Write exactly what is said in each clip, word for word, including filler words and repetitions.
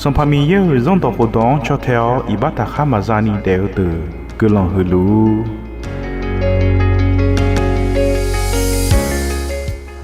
Sanqpaq Miqyaer-euq Zanrdawq khofdawq-anr caw tae-awr iqbax taqkhar maqza ni daef-eu deuq guiqlanq huiq luf-ur.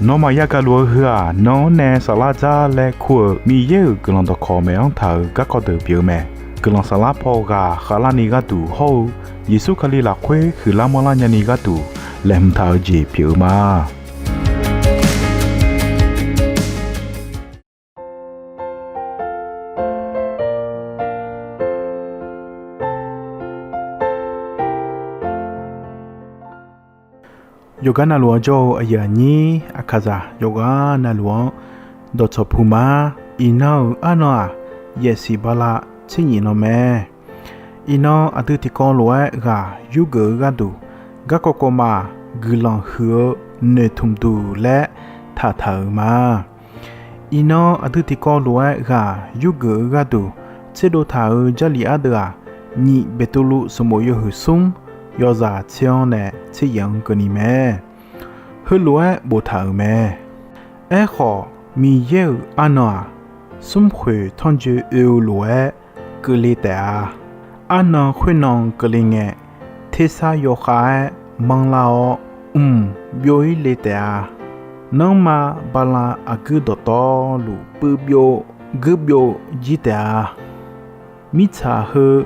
Nawmaf yagaq luf-eu heu-aq, nan-anr nae saflar dzar laer kur-euq Miqyaer-euq guiqlanq dawqkawq maeq-anr taq-euq garkawv deuq pyeuf-eu mae. Guiqlanq saflar paw ghaq khavlarni gharduq hawr-eu Yeqsur Kali lafkhoer huiqlar manrlar nyani gharduq laeqhmq taq-eu jeq pyeuf-eu ma. Yawqgar navluf-anr jawr-eu aqyuif aqnyir aqkaqzaq yawqghaq navluf-anr dawqtsawq puq ma. Iqnan-euq arnan-aq, yaefsiq bala tser nyif nan mae. Iqnan aqdui tiqkawv lof-aer ghaq yurgeuf-eu gharduq, garkawv kawv ma, guiqlanq huiq-eu noeqtmq duq laer taqtaq-euq ma. Iqnan aqdui tiqkawv lof-aer ghaq yurgeuf-eu gharduq tserdov taq-euq Jarlif ardeuv-aq, nyiq Beqtuvluv sanqbof yawhuiq smr yawzaq tser-anr nae tser yaef-anr keuvni mae. Heulof-aer boftaq-euq mae. Aerkhawf, Miqyaer-euq arnan-aq, smrkhoeq tanrjoe oe-eu lof-aer keuvle taef-a. Arnan khoernan keuvle ngae, tersar yawkhav-aer manrlar-awr, mq byov-ir le taef-a. Nanrma bala aqguir dawqtawvluf puiv byov guir byov jir taef-a. Mirtsaq heu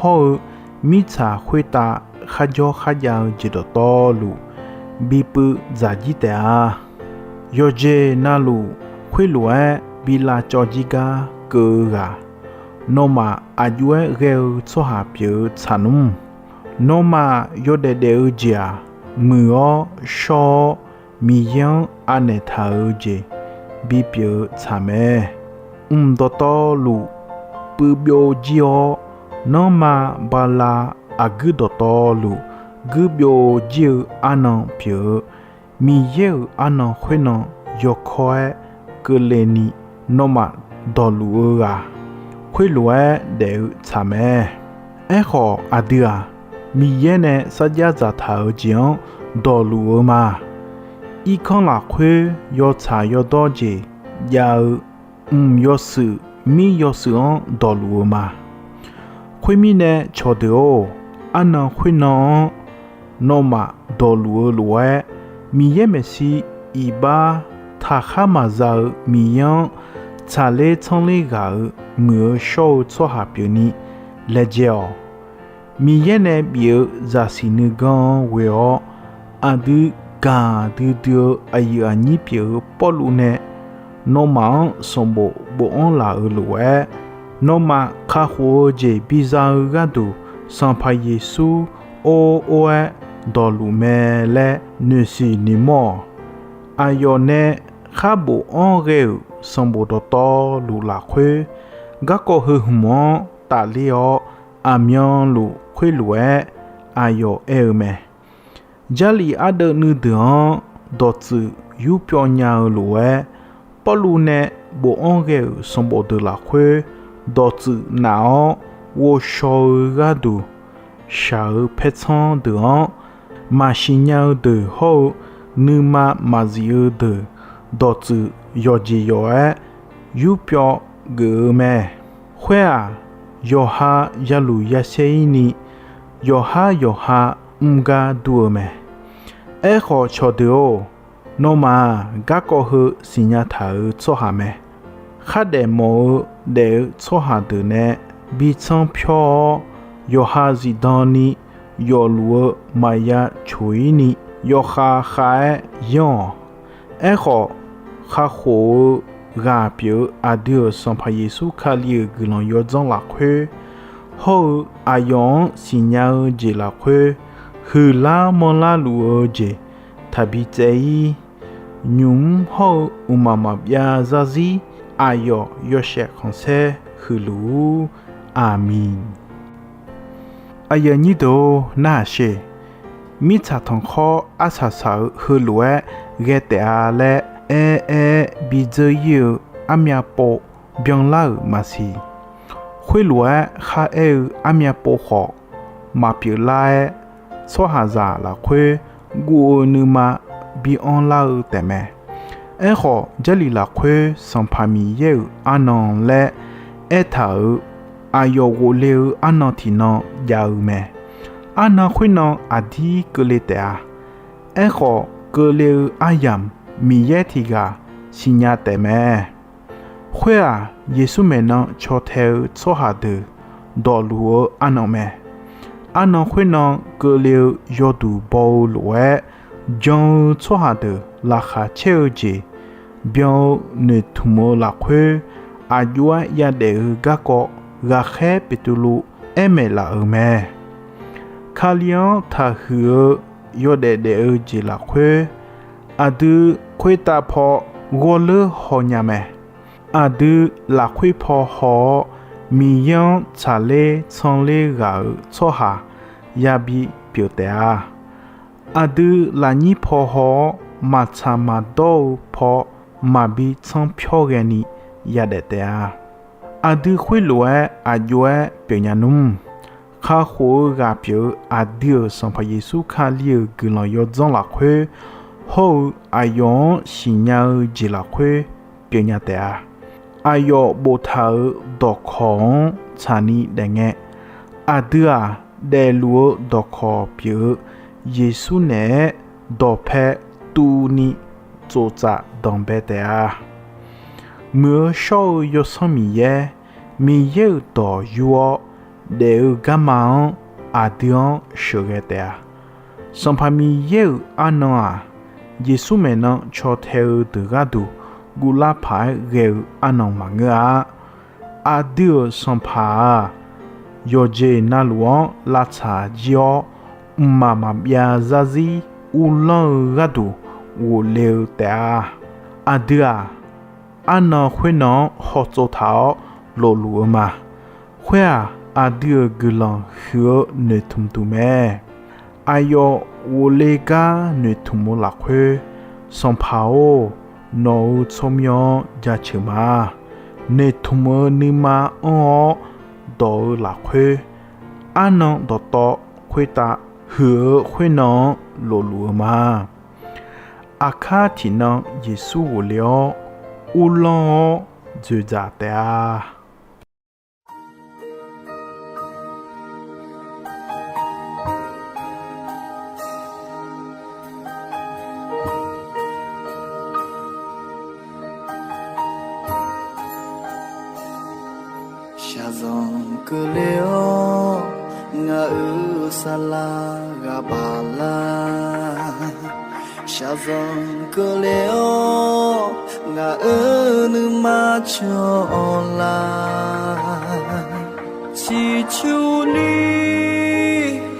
hawr-eu mirtsaq khoertav kharjawr kharjav-eu jeq dawqtawvluf bipuiv dzaq jir taef-a. Yawqjeq navluf khoerlof-aer bi lavcawv jir gar keuv-eu ghaq, nawmaf aqjox-aer ghae-eu tsawrhaq pyeuf-eu tsaq nmr. Nawmaf yawdaef daef-eu jeq-aq, muiq-awr shawr-awr Miqyaer-anr anaeq taq-eu jeq bipyeuf-eu tsaq mae. Mq dawqtawvluf puiv byov jir-awr, nanrma bala aqguir dawqtawvluf guir byov jir-eu arnan pyeuf-eu Miqyaer-euq arnan khoernan yawkawr-aer keuvle ni nawmaf dawqluf-eu ghaq, khoerlof-aer daef-eu tsaq mae. Aerkhawf, aqdui-aq, Miqyaer nae sarjax dzaqtaq-eu jeq-anr dawqluf-eu ma. Irkanr lafkhoer yawtsaq yawdawr jeq jav-eu mq yawshuif mir yawshuif-anr dawqluf-eu ma. Khoermirnae, cawqdeuq-or, arnan khoernan-anr nawmaf dawqluf-eu lof-aer, Miqyaer maeqshi iqbax taqkhar maqza-eu Miqyaer-anr tsaqler tsanr ler ghaq-euq muiq-eu shawr-eu tsawrhaq pyeufni laejae-awq. Miqyaer nae bif-eu zaqsiq nuiganr-anr ghoe-awr, aqdui gaq duidui-eu aqyuif aqnyir pyeuf-eu Pawrluv nae nawmaf-anr sanqbof bofanr laf-euq lof-aer, nawmaf kakhof-eu jeq biza-eu gharduq Sanqpaq Yeqsur or or-aer dawqluf mae laer noeqsiq noeqmawr-awq. Aqyawf nae khar bofanr ghae-euq sanqbof dawqtawvluf lafkhoer, garkawv heu hmq-anr tafler-awr, aqmyanluf khoerlof-aer aqyawf aer-eu mae. Jarlif ardeuv nuideuq-anr dawqtsuif yurpyawv nya-eu lof-aer, Pawrluv nae bofanr ghae-euq sanqbof deuq lafkhoer dawqtsuif naf-awr ghovshaw-eu gharduq, shaq-eu paertsanr deuq-anr maqsiq nya-eu deuq hawr-eu nuima maqzif-eu deuq dawqtsuif yawqjeq yawf-aer yurpyawv geuf-eu mae. Khoer-aq, yawqha yaluf yasaer-ir ni, yawqha yawqha mr gar dur-eu mae. Aerkhawf, cawqdeuq-or, nawmaf-aq, garkawv heu siqnya taq-euq tsawrhaq mae. Khardaef mawf-eu daef-eu tsawrhaq deuq nae bi tsanr pyawr-awr, yawqha zifdan ni yawfluf-eu maqya coq-ir ni, yawkhav khav-aer yanr-awq. Aerkhawf, kakhof-eu ghaq pyeuf-eu aqdui-euq Sanqpaq Yeqsur Kali-euq guiqlanq yawdzanr lafkhoer, hawr-eu aqyawf-anr siqnya-eu jeq lafkhoer, huiqlar manrlar luf-eu jeq taqbi tsaev-ir. Nymq mr hawr-eu mqmaq maqbyav zarzir aqyawf yawshaef khanqsaer huiqluf-ur. Aqmeq. Aqyuif aqnyir deuq-or, narhaq sher. Mirtsaq tanqkhawr arsaq saq-eu heulof-aer ghae taef-a laer aer-aer bidzeur-ir-eu armyav pov byanlar-euq maqsiq. Khoerlof-aer kharaer-eu armyav pov khawf maqpyeuf lar-aer, tsawrhaqzaq lafkhoer guv-eu nuima bi anrlar-eu taefmae. Aerkhawf, Jarlif lafkhoer Sanqpaq Miqyaer-euq arnan laer aertaq-euq, aqyawf ghofle-eu arnan tiqnan jav-eu mae. Arnan khoernan aqdir keuvle taef-a. Aerkhawf, keuvle-eu aryamq Miqyaer tiq ghaq siqnya taef mae. Khoer-aq, Yeqsur maeqnan caw tae-eu tsawrhaq deuq dawqluf-eu arnan mae. Arnan khoernan keuvle-eu yawduq baw-eu lof-aer, jan-eu tsawrhaq deuq laqkhaq caer-eu jeq byan-eu noeqtmq-eu lafkhoer, aqjox-aer yadaef-eu garkawv ghaqkhaer Beqtuvluv aer maeqlaf-euq mae. Kali-anr taqhuiq-eu yawdaef daef-eu jeq lafkhoer, aqdui khoertav paw ghawrleur haw nya mae. Aqdui lafkhoer paw haw-awr, Miqyaer-anr tsaqler tsanr ler ghaq-euq tsawrhaq yabi pyeuf taef-a. Aqdui lafnyir paw haw-awr, maqtsaq maqdawr-eu paw maqbi tsanr pyawr ghaeni yadaef taef-a. Aqdui khoerlof-aer aqjox-aer pyeufnya nmr. Kakhof-eu ghaq pyeuf-eu aqdui-euq Sanqpaq Yeqsur Kali-euq guiqlanq yawdzanr lafkhoer hawr-eu aqyawf-anr siqnya-eu jeq lafkhoer pyeufnya taef-a. Aqyawf boftaq-euq dawqkawq-anr tsaqni daefngae, aqdui-aq, daefluf-eu dawqkawq pyeuf-eu Yeqsur naeq-aer dawqpae tuvni tsoftsaf danqbae taef-a. Muiq-eu shawr-eu Yawsanr Miqyaer, Miqyaer-euq dawq yur-awr daef-eu garma-anr aqdui-anr sheuqghae taef-a. Sanqpaq Miqyaer-euq arnan-aq, Yeqsur maeqnan caw tae-eu deuq gharduq guvlar paq-aer ghae-eu arnan maqngeur-a. Aqdui-euq Sanqpaq-aq, yawqjeq navluf-anr lavtsaq jir-awr, mqmaq maqbyav zarzir uvlanr-eu gharduq ghofle-eu taef-a. Aqdui-aq, arnan khoernan-anr hawtsov taq-awr lofluf-eu ma. Khoer-aq, aqdui-euq guiqlanq huiq-eu noeqtmq duq mae. Aqyawf ghofle gar noeqtmq-eu lafkhoer, Sanqpaq-or, nawq-euq tsawrmyanr-anr jaceuq ma. Noeqtmq-eu nuima anr-awr dawq-eu lafkhoer, arnan dawqtawv khoertav huiq-eu khoernan-anr lofluf-eu ma. Aqkar tiqnan Yeqsur ghofle-awr, uvlanr-awr dzoeqdzaq taef-a. Shaqzanq keuvle-awr ngaq-euq saflar ghaq baf lar. Shaqzanq keuvle-awr ngaq-euq nuima cawq-awr lar. Ciqcurni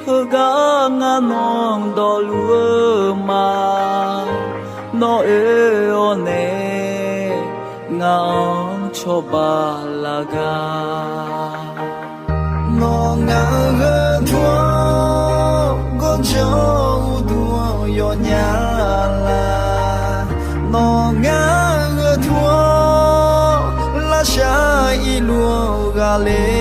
heugar ngar nawq-anr dawqluf-eu ma. Nawr oe-awr nae ngaq-anr cawba laf gar. Nawr ngaq-euq gharduq-anr gawrjanr uqduq-anr yawnya lar. Nawr ngaq-euq gharduq-anr lavshar irluf-anr ghaqler.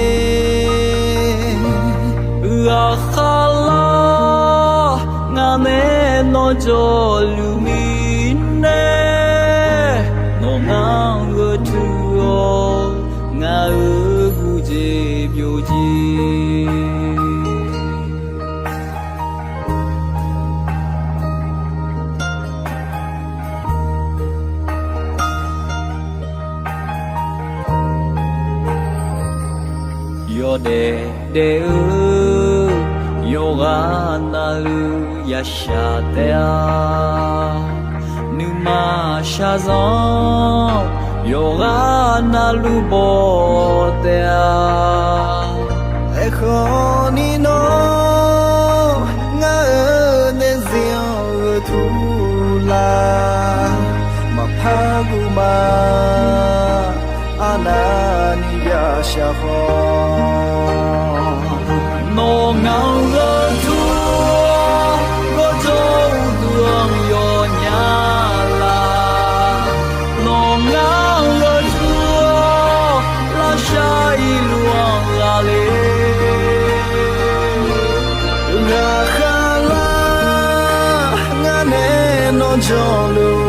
Ghaqkhav lar ngaq nae nawr jawrluf mirnae, nawr ngaq-anr gharduq-awr ngaq-euq huqjeq byovjir. Yawdaef daef-eu yawqghaq navluf yashaq taef-a. Nuima shaqzanq yawqghaq navluf baw taef-a. Aerkhawf ni nawr ngaq-euq daefzir-anr gharduq lar. Maqpar guv ma, arnavni yashaq khawf. Nawr ngaq-euq gharduq-anr gawrjanr uqduq-anr yawnya lar. Nawr ngaq-euq gharduq-anr lavshar irluf-anr ghaqler. Ghaqkhav lar ngaq nae nawr jawrluf